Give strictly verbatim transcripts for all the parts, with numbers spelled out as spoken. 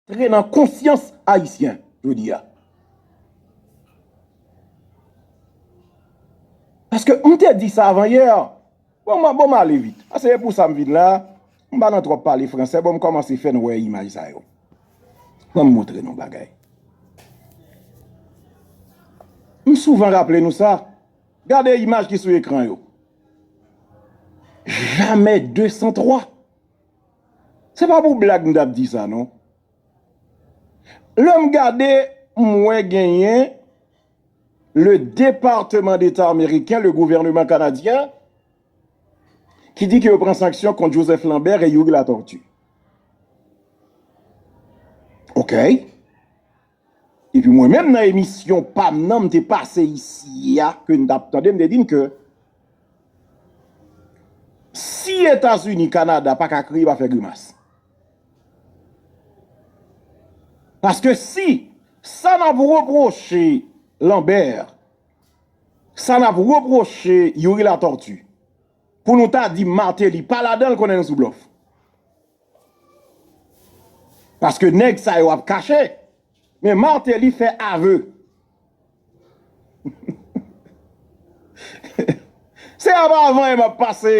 antre nan konsyans ayisyen jodi a. Paske m te di sa avan yè. Bon, m, bon, m ale vit. Paske se pou sa m vin la. M pa nan twòp pale fransè. Bon, m kòmanse fè n wè imaj sa yo. Ban m montre nou bagay. M souvan raple nou sa. Gade imaj ki sou ekran yo. Jamè de san twa. Se pa pou blag m t ap di sa, non. Lè m gade, m wè genyen le Département d'État américain, le gouvernement canadien, ki di ke yo pran sanksyon kont Joseph Lambert e Youri Latortue. Ok. Epi mwen menm nan emisyon pa m nan, m te pase isi a, ke n t ap tande, m te di n ke si Etazini, Kanada pa ka kriye, pa fè grimas. Paske si sa n ap repwoche Lambert, sa n ap repwoche Youri Latortue, pou nou ta di Martelly pa ladan l, konnen nou sou blòf. Paske nèg sa yo ap kache. Men Martelly fè avè. Se ap avan m ap pase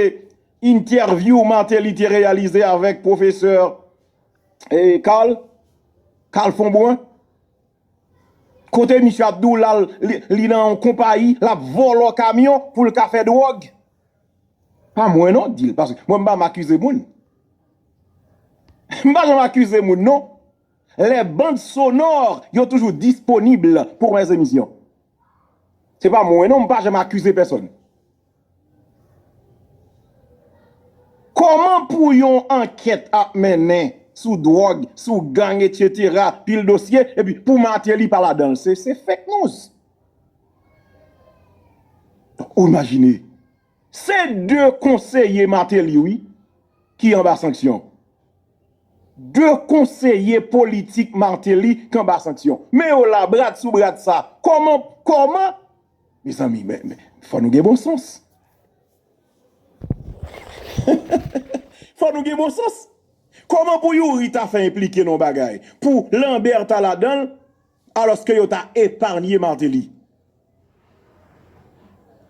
entèvyou Martelly te reyalize avèk pwofesè, eh, Carl, Carl Fombrun. Kote misye ap di w l al, li, li nan yon konpayi, l ap vòlò kamyon pou l ka fè dwòg. Pa mwen non, di l, paske mwen m pa m akize moun. M pa janm akize moun non. Les bandes sonores yo toujou disponib pour mes émissions. Se pa mwen non, m pa janm akize pèsonn. Kòman pou yon ankèt ap mennen sou dwòg, sou gang, etsetera, pil dosye, epi pou Martelly pa ladan l? Se, se fake news. Donk, ou imajine, se de konseye Martelly, wi, ki anba sanksyon. De konseye politik Martelly ki anba sanksyon. Men yo la, brad sou brad sa. Kòman, kòman? Mezanmi, men, men, fò nou gen bon sans. Fò nou gen bon sans. Kòman pou Youri ta fè enplike nan yon bagay? Pou Lambert ta ladan l, alòske yo ta eparnye Martelly?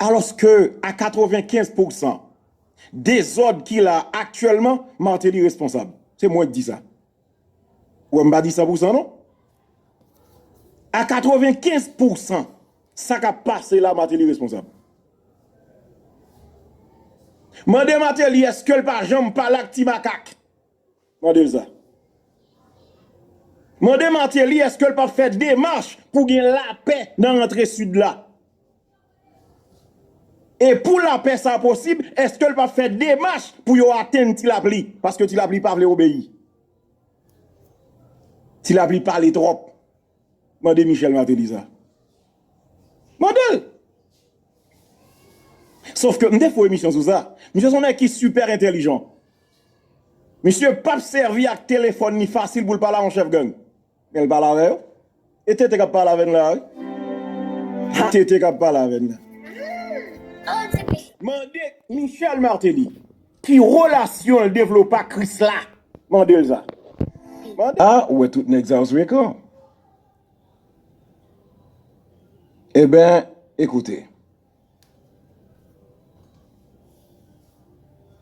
Alòske a katrevenkenz pousan dezòd ki la aktyèlman, Martelly responsab. Se mwen ki di sa. Ou wè m pa di san pousan non. A katrevenkenz pousan sa k ap pase la, Martelly responsab. Mande Martelly èske l pa janm pale ak Ti Makak. Mande l sa. Mande Martelly èske l p ap fè demach pou gen lapè nan rantre Sid la. E pou lapè sa posib, èske l p ap fè demach pou yo atenn Ti Lapli? Paske Ti Lapli pa vle obeyi. Ti Lapli pale twòp. Mande Michel Martelly sa. Mande l. Sof ke m te fè yon emisyon sou sa. Misye se yon nèg ki sipè entèlijan. Misye p ap sèvi ak telefòn li fasil pou l pale a yon chèf gang. Men l pale avè yo. E T T k ap pale avè n la, wi. T T k ap pale avè n la. Mande Michel Martelly ki relasyon l devlope ak Krisla. Mande l sa. Mande. A, ou wè tout nèg sa yo sou ekran. Eben, ekoute.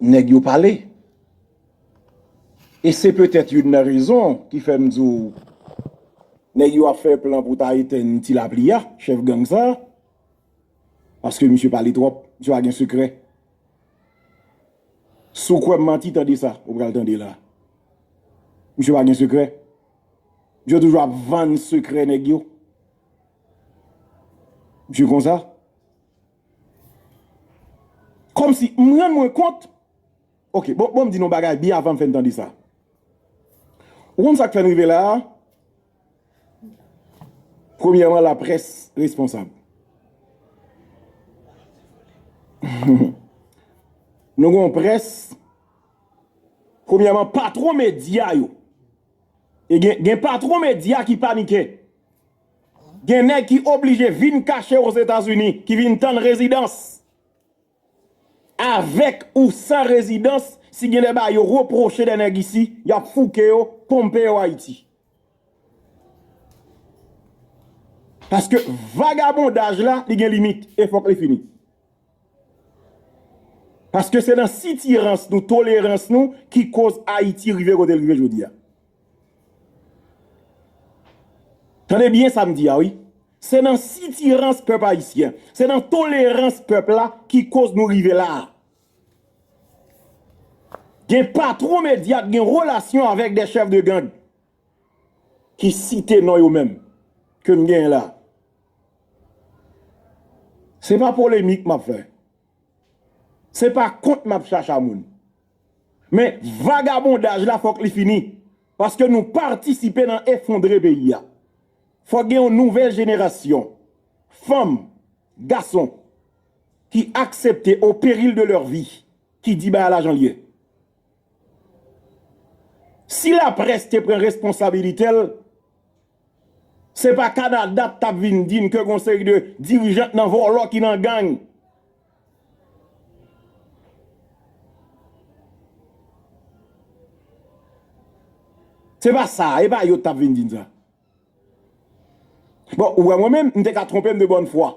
Nèg yo pale. E se petèt youn nan rezon ki fè m di w, nèg yo ap fè plan pou ta etenn Ti Lapli a, chèf gang sa. Paske misye pale twòp, misye pa gen sekrè. Si w kwè m manti, tande sa, ou pral tande la. Misye pa gen sekrè. Misye toujou ap vann sekrè nèg yo. Misye konsa. Kòmsi m rann mwen kont. Ok, bon, bon, m di nou bagay byen avan m fè n tande sa. Ou konn sa k fè n rive la a? Premyèman, laprès responsab. Nou gen yon près, premyèman, patwon medya yo. E gen, gen patwon medya ki panike. Gen nèg ki oblije vin kache Ozetazini, ki vin tann rezidans. Avèk ou san rezidans, si gen de bagay yo repwoche de nèg isi, y ap fouke yo, ponpe yo Ayiti. Paske vagabondaj la, li gen limit, e fòk li fini. Paske se nan sitirans nou, tolerans nou, ki koz Ayiti rive kote l rive jodi a. Tande byen sa m di a, wi. Se nan sitirans pèp ayisyen, se nan tolerans pèp la ki koz nou rive la a. Gen patwon medya k gen relasyon avèk de chèf de gang ki site non yo menm ke m genyen la. Se pa polemik m ap fè. Se pa kont m ap chache a moun. Men vagabondaj la fòk li fini. Paske nou patisipe nan efondre peyi a. Fòk gen yon nouvèl jenerasyon. Fanm, gason, ki aksepte au péril de leur vie, ki di bagay la jan l ye. Si laprès te pran responsabilite l, se pa Kanada t ap vin di n ke gon seri de dirijan nan vòlò ki nan gang. Se pa sa, e pa yo t ap vin di n sa. Bon, ou wè mwen menm, m te ka twonpe m de bòn fwa.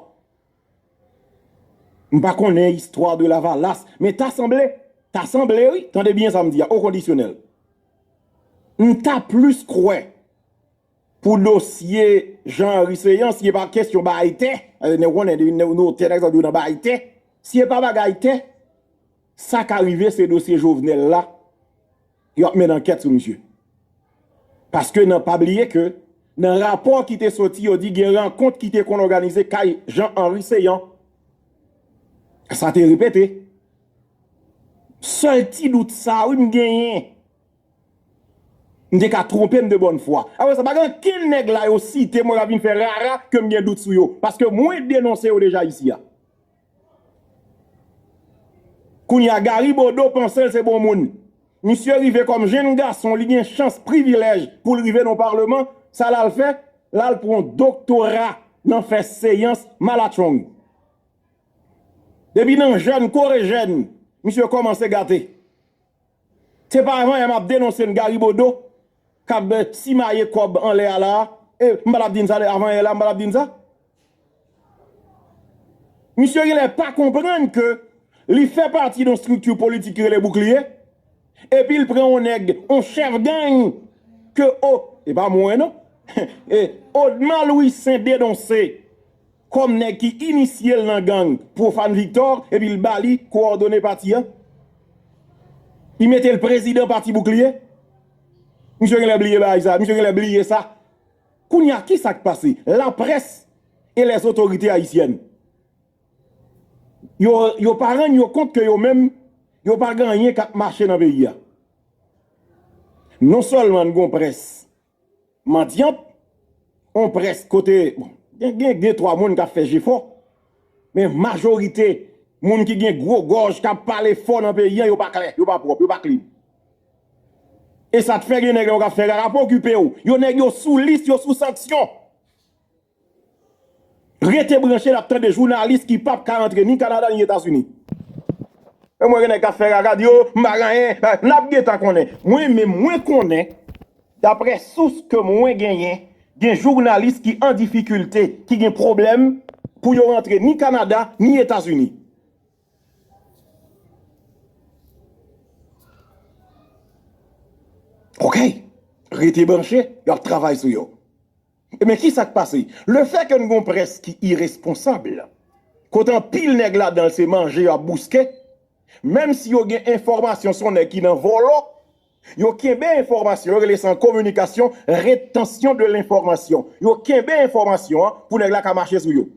M pa konnen istwa de Lavalas, men ta sanble, ta sanble wi, tande byen sa m di a, o kondisyonèl. M ta plis kwè pou dosye Jean Henry Ceant, si e pa kesyon bagay tè, eh, nou konnen, nou, nou, tè nèg sa yo nan bagay tè, si e pa bagay tè, sa ka rive se dosye Jovenel la, yo ap mennen ankèt sou misye. Paske nan, pa bliye ke nan rapò ki te soti, yo di gen rankont ki te konn òganize kay Jean Henry Ceant. Sa te repete. Sèl ti dout sa, wi, m genyen. M te ka twonpe m de bòn fwa. Apre sa, pa gen ankenn nèg la yo site, mwen ka vin fè rara ke m gen dout sou yo. Paske mwen denonse yo deja isi a. Kounye a, Gary Bodeau panse l se bon moun. Misye rive kòm jenn gason, li gen chans, privilèj pou l rive nan palman. Sa l al fè? L al pran yon doktora nan fè seyans malatchong. Depi nan jèn, kore jèn, misye kòmanse gate. Se pa avan yè m ap denonse n Gary Bodeau k ap, eh, simaye kòb anlè a la a. E m pa t ap di n sa avanyè la, m pa t ap di n sa. Misye genlè pa konprann ke li fè pati de yon estrikti politik ki rele Boukliye, epi l pran yon nèg, yon chèf gang ke, o, e pa mwen non, e Odma Louissaint denonse kòm nèg ki inisye l nan gang Profane Victor, epi l ba li kowòdone pati a. Li mete l prezidan pati Boukliye. Misye genlè bliye bagay sa, misye genlè bliye sa. Kounye a, ki sa k pase? Laprès e lèzotorite ayisyèn. Yo, yo pa rann yo kont ke yo menm, yo pa gen anyen k ap mache nan peyi a. Non sèlman n gon près mandyant, on près kote, bon, gen, gen de twa moun k ap fè jefò, men majorite moun ki gen gwo gòj, k ap pale fò nan peyi a, yo pa klè, yo pa pwòp, yo pa klin. E sa k fè gen nèg yo k ap fè rara, pa okipe w. Yo nèg yo sou lis, yo sou sanksyon. Rete branche, n ap tande jounalis ki p ap ka rantre ni Kanada ni Etazini. E mwen gen nèg k ap fè rara, di, "O, m pa gen anyen." N ap gentan konnen. Mwen menm, mwen konnen, daprè sous ke mwen genyen, gen jounalis ki an difikilte, ki gen pwoblèm pou yo rantre ni Kanada, ni Etazini. Oke, rete branche, y ap travay sou yo. Ebyen, ki sa k pase? Lefètke n gon près ki iresponsab, kote anpil nèg ladan l se manje y ap bouske, menm si yo gen enfòmasyon sou nèg ki nan vòlò, yo kenbe enfòmasyon, yo rele sa an kominikasyon, rétention de l'information. Yo kenbe enfòmasyon an pou nèg la ka mache sou yo.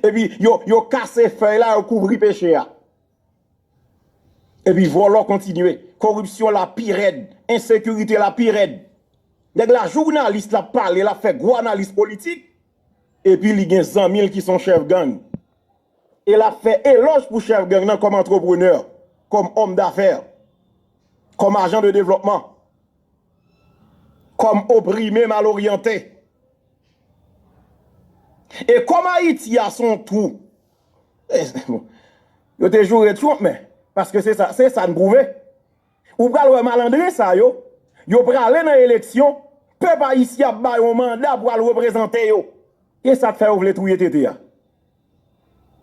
Epi yo, yo kase fèy la, yo kouvri peche a. Epi vòlò kontinye. Koripsyon la pi rèd. Ensekirite la pi rèd. Nèg la jounalis, l ap pale, l ap fè gwo analiz politik. Epi li gen zanmi l ki se yon chèf gang. E l ap fè elòj pou chèf gang nan kòm antreprenè, kòm òm dafè, kòm ajan de devlòpman, kòm oprime, maloryante. E kòm Ayiti a se yon twou, e, bon, yo te joure Trump, men, paske se sa, se sa n pwouve. Ou pral wè malandren sa yo, yo prale nan eleksyon, pèp ayisyen ap ba yo manda pou al reprezante yo. E sa k fè yo vle touye T T a.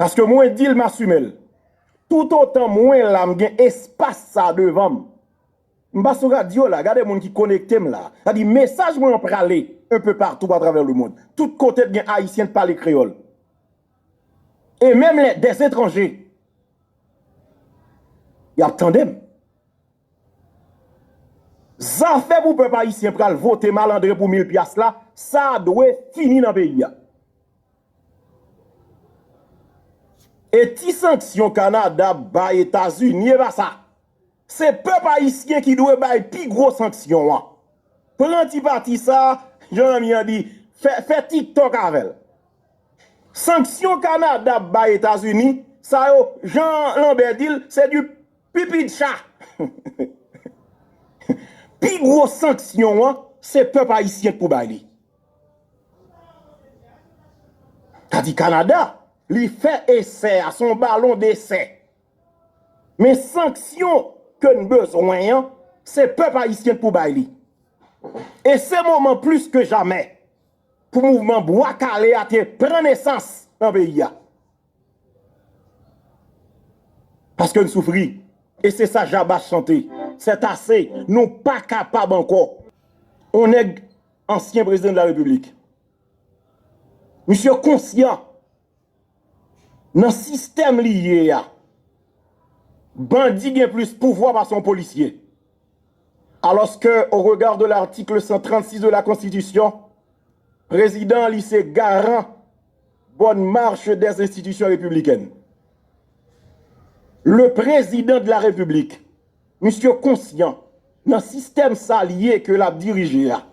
Paske mwen di l, m asimen l. Toutotan mwen la, m gen espas sa devan m. M pa sou radyo la, gade moun ki konekte m la. Sa di mesaj mwen an prale un peu partout à travers le monde. Tout kote t gen ayisyen t pale kreyòl. E menm lè des étrangers, y ap tande m. Zafè pou pèp ayisyen pral vote malandren pou mil pyas la, sa dwe fini nan peyi a. E ti sanksyon Kanada bay Etazini, e pa sa. Se pèp ayisyen ki dwe bay pi gwo sanksyon an. Pran ti pati sa, jan zanmi an di, fè, fè TikTok avè l. Sanksyon Kanada ap bay Etazini, sa yo, jan Lanbè di l, se di pipi de cha. Pi gwo sanksyon an, se pèp ayisyen k pou bay li. Sa di Kanada, li fè esè a, se yon balon desè. Men sanksyon ke n bezwen an, se pèp ayisyen k pou bay li. E se moman plis ke jamè pou mouvman Bwa Kale a te pran nesans nan peyi a. Paske n soufri. E se sa Jabas chante. C'est assez. Nou pa kapab ankò. On nèg ansyen prezidan de la repiblik. Misye konsyan nan sistèm li ye a. Bandi gen plis pouvwa pase yon polisye. Alors que, au regard de l'article cent trente-six de la Constitution, prezidan li se garan bonne marche des institutions républicaines. Le président de la République, misye konsyan nan sistèm sa l ye ke l ap dirije a.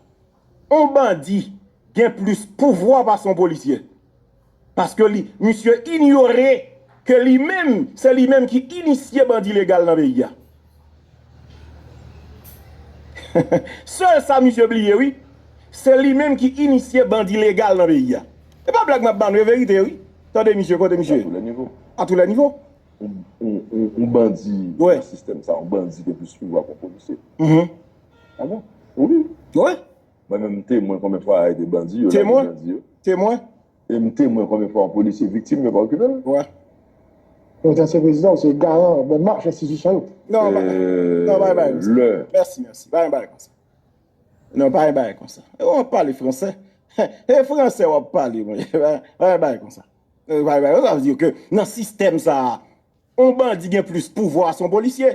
On bandi gen plis pouvwa pase yon polisye. Paske li, misye inyore ke li menm, se li menm ki inisye bandi legal nan peyi a. Sèl sa misye bliye, wi, se li menm ki inisye bandi legal nan peyi a. E pa blag m ap ba nou, e verite, wi. Tande misye, kote misye? A tous les niveaux. A tous les niveaux. Yon, yon, yon, yon bandi nan sistèm sa, yon bandi gen plis pouvwa ke yon polisye. Mhm. Ah bon? Wi. Wi. Mwen menm, m temwen konbyen fwa yo arete bandi, yo lage bandi yo. Temwen. E m temwen konbyen fwa yon polisye viktim, yo pa okipe l. Wi. Ou se ansyen prezidan, ou se garan bòn mach enstitisyon yo. Non, pa, non, pa gen bagay konsa. Mèsi, mèsi. Pa gen bagay konsa. Non, pa gen bagay konsa. E w ap pale fransè. E fransè w ap pale, mwen. Pa, pa gen bagay konsa. E pa gen bagay konsa, sa vle di ke nan sistèm sa a, yon bandi gen plis pouvwa se yon polisye.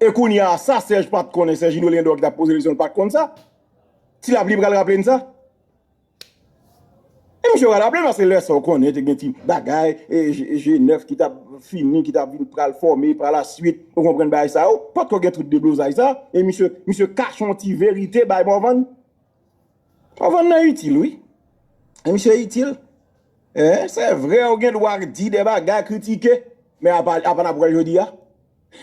E kounye a, sa Sèj pa t konnen, Sèjino Lendò ki t ap poze kesyon, l pa t konn sa. Ti Lapli pral raple n sa. E misye pral raple n, paske lè sa w konnen, te gen ti bagay, e G, G nèf ki t ap fini, ki t ap vin pral fòme, pa la swit, ou konprann bagay sa yo, pa t ko gen tout deblozay sa, e misye, misye kache yon ti verite bay Morvan. Morvan nan itil, wi. E misye itil. E, se vre, ou gen dwa di de bagay, kritike, men apa, apa n ap wè l jodi a.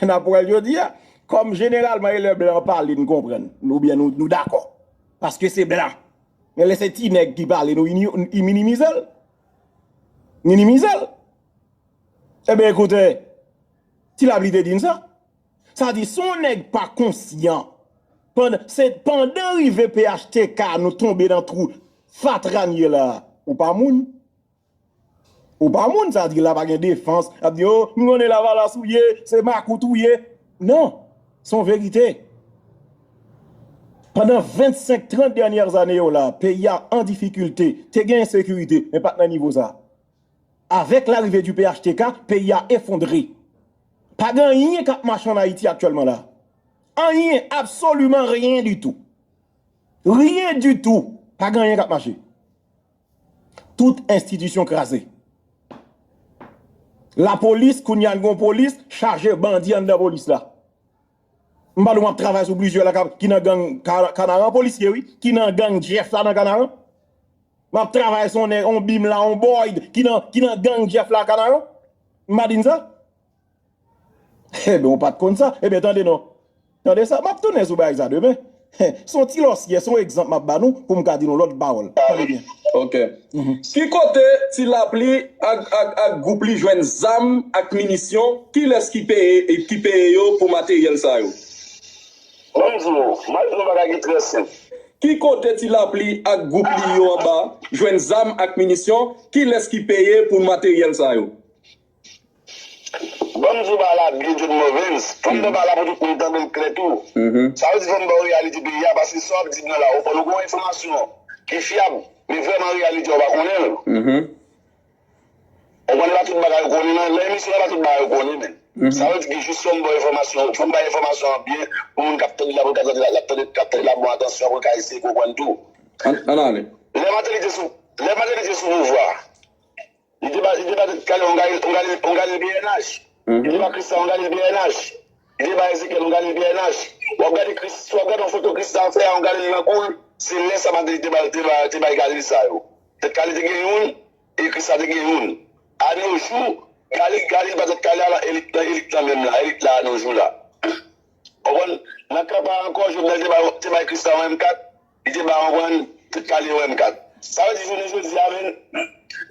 N ap wè l jodi a. Kòm jeneralman, e lè blan pale, n konprann, oubyen nou, nou dakò. Paske se blan. Men lè se ti nèg ki pale, nou ini-, minimize l. Minimize l. Ebyen, ekoute, Ti Lapli te di n sa. Sa di, si yon nèg pa konsyan, pandan, se pandan rive P H T K, nou tonbe nan twou fatra n ye la, ou pa moun. Ou pa moun, sa di la pa gen defans. Ap di, "Oh, nou konnen Lavalas ou ye, se makout ou ye." Non, se yon verite. Pandan vennsenk, trant dènyè zane yo la, peyi a an difikilte. Te gen ensekirite, men pa t nan nivo sa. Avèk larive di P H T K, peyi a efondre. Pa gen anyen k ap mache ann Ayiti aktyèlman la. Anyen, absoliman ryen ditou. Ryen ditou. Pa gen anyen k ap mache. Tout enstitisyon kraze. Lapolis, kounye a n gon polis, chaje bandi anndan polis la. M pa di w m ap travay sou plizyè la k ap, ki nan gang Ka-, Kanaran, polisye wi, ki nan gang Jeff la nan Kanaran. M ap travay sou yon nèg, yon Bim la, yon Boyd, ki nan, ki nan gang Jeff la Kanaran. M pa di n sa? Ebyen, ou pa t konn sa. Ebyen, tande non. Tande sa, m ap tounen sou bagay sa demen. Se yon ti lòsyè, se yon egzanp m ap ba nou pou m ka di nou lòt pawòl. Tande byen. Ok. Mhm. Ki kote Ti Lapli ak, ak, ak gwoup li jwenn zam ak minisyon? Kilès ki peye, ki peye yo pou materyèl sa yo? Ban m di w, m ap di w yon bagay ki trè senp. Ki kote Ti Lapli ak gwoup li yo anba jwenn zam ak minisyon? Kilès ki peye pou materyèl sa yo? Ban m di w bagay la byen, John Morvens. Fò m fè bagay la pou tout moun tande l klè tou. Sa vle di fò m ba w reyalite peyi a, paske sa w ap di m nan la, ou konn ou gen yon enfòmasyon ki fyab, men vrèman reyalite a ou pa konnen l. Ou konnen pa tout bagay ou konnen nan, nan emisyon an pa tout bagay ou konnen, men. Sa vle di ki jis fò m ba w enfòmasyon, fò m bay enfòmasyon an byen, pou moun k ap tande la, pou l ka tande la, l ap tande, k ap tande la bon atansyon, pou l ka eseye konprann tou. Ann ale. Lè Martelly te sou, lè Martelly te sou pouvwa, Li te ba, li te ba Tèt Kale yon galil, yon galil, yon galil P N H. Li te ba Krisla yon galil P N H. Li te ba Ezekyèl yon galil P N H. W ap gade Kris, si w ap gade yon foto Krisla fè a yon galil nan kou l, se lè sa Mateli te ba, te ba, te bay galil sa yo. Tèt Kale te gen youn, e Krisla te gen youn. Anojou, galil, galil pa Tèt Kale a, nan elit, nan elit lan menm la, elit la anojou la. Konprann? Nan kanpay ankò, Jovenel te bay, te bay Krisla yon M kat, li te bay, konprann, Tèt Kale yon M kat. Sa vle di jounen jodi a, men,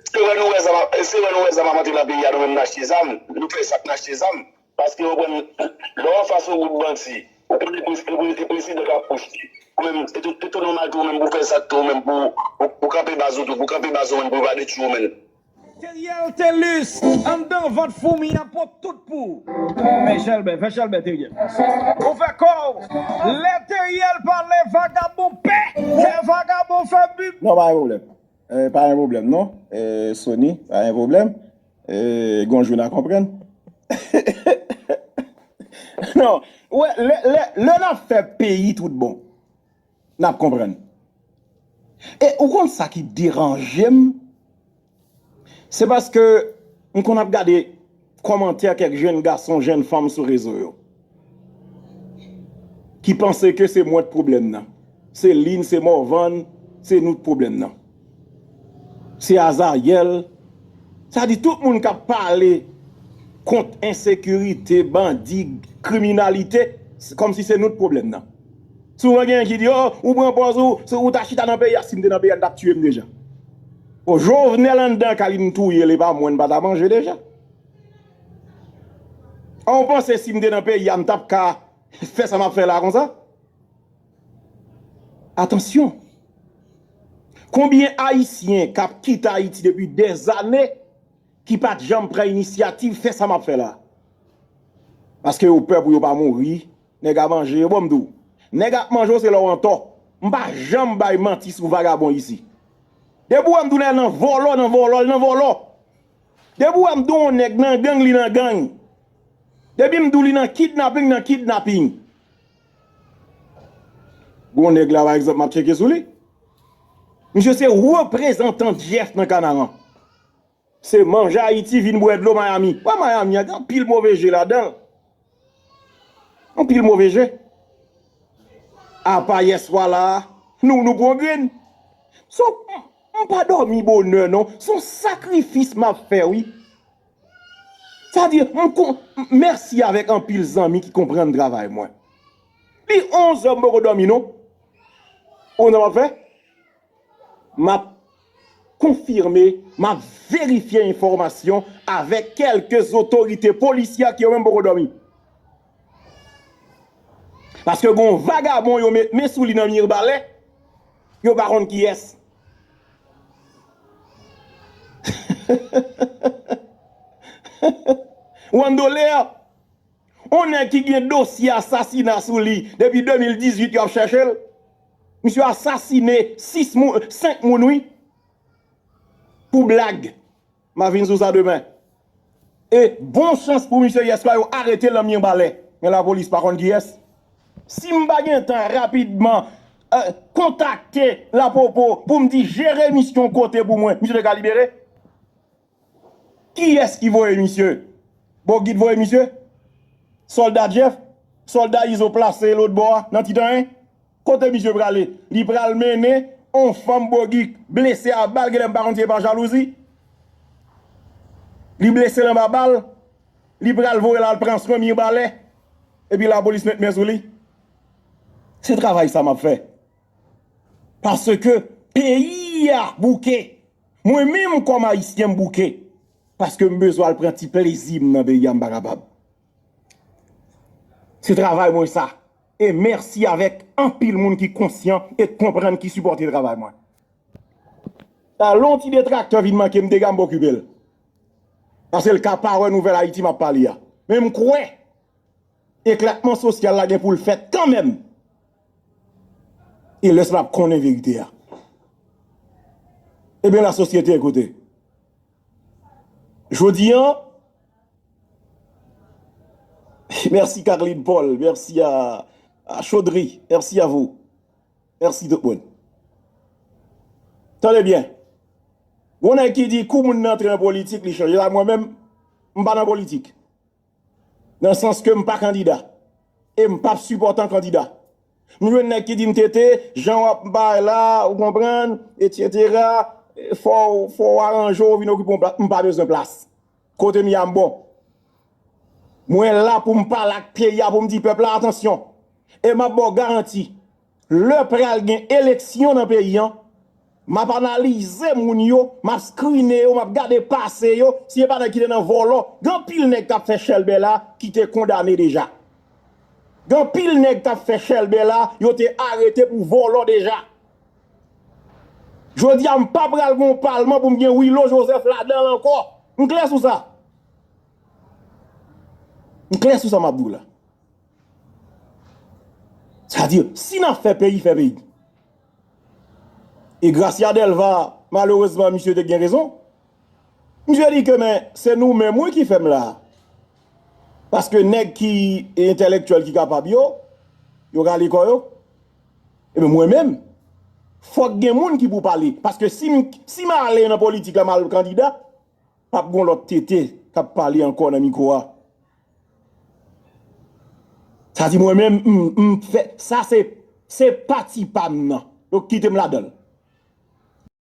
se wè nou wè zam ap, se wè nou wè zam ap antre nan peyi a, nou menm n achte zam, nou fè sa k n achte zam. Paske, konprann, lè w anfas yon gwoup bandi, ou konnen prez-, e pre-, e prezidan k ap pwoche. Ou menm, e tou, e tou nòmal tou, ou menm pou fè sa k tou, ou menm pou, pou, pou kanpe baz ou tou, pou kanpe baz ou menm, pou yo pa detwi w menm. Teriel Telus, anndan vant foumi an pot tout pou ou. Fè chèlbè, fè chèlbè Teriel. Ou fè kò w. Lè Teriel pale, vagabon pè. Lè vagabon fè bib. Non, pa gen pwoblèm. Eh, pa gen pwoblèm, non. Eh, Sony, pa gen pwoblèm. Eh, gon jou n a konprann. Non, wè, lè, lè, lè n ap fè peyi tout bon, n ap konprann. E ou konn sa ki deranje m? Se paske m konn ap gade kòmantè kèk jèn gason, jèn fanm sou rezo yo ki panse ke se mwen k pwoblèm nan. Se Lynn, se Morvan, se nou k pwoblèm nan. Se Azayèl. Sa di tout moun k ap pale kont ensekirite, bandi, kriminalite, kòmsi se nou k pwoblèm nan. Souvan gen ki di, oh, ou pran pòz ou, si ou ta chita nan peyi a, si m te nan peyi a, n t ap tiye m deja. Bon, Jovenel anndan ka li m touye l, e pa mwen, n pa ta manje deja. An ou panse si m te nan peyi a, m t ap ka fè sa m ap fè la konsa? Atansyon! Konbyen Ayisyen k ap kite Ayiti depi dèzane ki pa t janm pran inisyativ fè sa m ap fè la? Paske yo pè pou yo pa mouri. Nèg a manje yo, bon m di w. Nèg ap manje w se lè w antò. M pa janm bay manti sou vagabon isi. Depi w wè m di w nèg nan vòlò, nan vòlò, l nan vòlò. Depi w wè m di w yon nèg nan gang, li nan gang. Depi m di w li nan kidnaping, nan kidnaping. Gon nèg la, pa egzanp, m ap tcheke sou li. Misye se reprezantan Jeff nan Kanaran. Se manje Ayiti vin bwè dlo Miami. Wè Miami an gen anpil move je ladan l. Anpil move je. Apa yèswa la a, nou, nou pran grenn. So, m, m pa dòmi bonè non. Se yon sakrifis m ap fè wi. Sa di, m kon, mèsi avèk anpil zanmi ki konprann travay mwen. Li onz è m poko dòmi non. Ou konn sa m ap fè? M ap konfime, m ap verifye enfòmasyon avèk kèlke otorite polisyè ke yo menm poko dòmi. Paske gon vagabon yo met men sou li nan Mibalè, yo pa konn kiyès. Wandolè, yon nèg ki gen dosye asasina sou li depi de mil dizuit yo ap chèche l. Misye asasine sis moun, senk moun wi. Pou blag. M a vin sou sa demen. E bon chans pou misye yèswa yo arete l nan Mibalè. Men lapolis pa konn kiyès. Si m pa gen tan rapidman eh, kontakte Lapopo pou m di jere misye yon kote pou mwen, misye te ka libere? Kiyès ki voye misye? Bogit voye misye? Sòlda Jeff? Sòlda Izo plase lòtbò a nan Titanyen? Kote misye prale? Li pral mennen on fanm Bogit blese a bal, genlè m pa konn si se pa jalouzi. Li blese l anba bal, li pral voye l al pran swen Mibalè, epi lapolis met men sou li. Se travay sa m ap fè. Paske peyi a bouke. Mwen menm kòm Ayisyen m bouke. Paske m bezwen al pran ti plezi m nan peyi a, m pa kapab. Se travay mwen sa. E mèsi avèk anpil moun ki konsyan e k konprann, ki sipòte travay mwen. Talè yon ti detraktè vin manke m dega, m pa okipe l. Paske l ka pa wè nouvèl Ayiti m ap pale a. Men m kwè eklatman sosyal la gen pou l fèt kanmenm. E lè sa l ap konnen verite a. Ebyen, lasosyete, ekoute. Jodi an, mèsi Carline Paul, mèsi a, a Chaudry, mèsi a vous. Mèsi tout moun. Tande byen. Gon nèg ki di kou moun nan antre nan politik, li chanje. La, mwen menm, m pa nan politik. Nan sans ke m pa kandida. E m p ap sipòte yon kandida. M jwenn nèg ki di m, "Tete, jan w ap bay la, ou konprann, etsetera, fò, fò w aranje w vin okipe yon plas." M pa bezwen plas. Kote m ye a m bon. Mwen la pou m pale ak peyi a, pou m di pèp la, "Atansyon." E m ap ba w garanti, lè pral gen eleksyon nan peyi an, m ap analize moun yo, m ap skrine yo, m ap gade pase yo, si se pa nèg ki te nan vòlò. Gen anpil nèg k ap fè chèlbè la ki te kondane deja. Gen anpil nèg k ap fè chèlbè la, yo te arete pou vòlò deja. Jodi a, m pa pral gen yon palman pou m gen Willo Joseph ladan l ankò. M klè sou sa. M klè sou sa m ap di w la. Sa di, si n ap fè peyi, fè peyi. E Gracia Delva, malerezman, misye te gen rezon. Misye di ke, men, se nou menm, wi, ki fè m la. Paske nèg ki entèlektyèl, ki kapab yo, yo rale kò yo. Ebyen, mwen menm, fòk gen moun ki pou pale. Paske si m, si m ale nan politik la, m al kandida, p ap gen lòt tete k ap pale ankò nan mikwo a. Sa di mwen menm, m, m fè, sa se, se pati pa m nan. Yo kite m ladan l.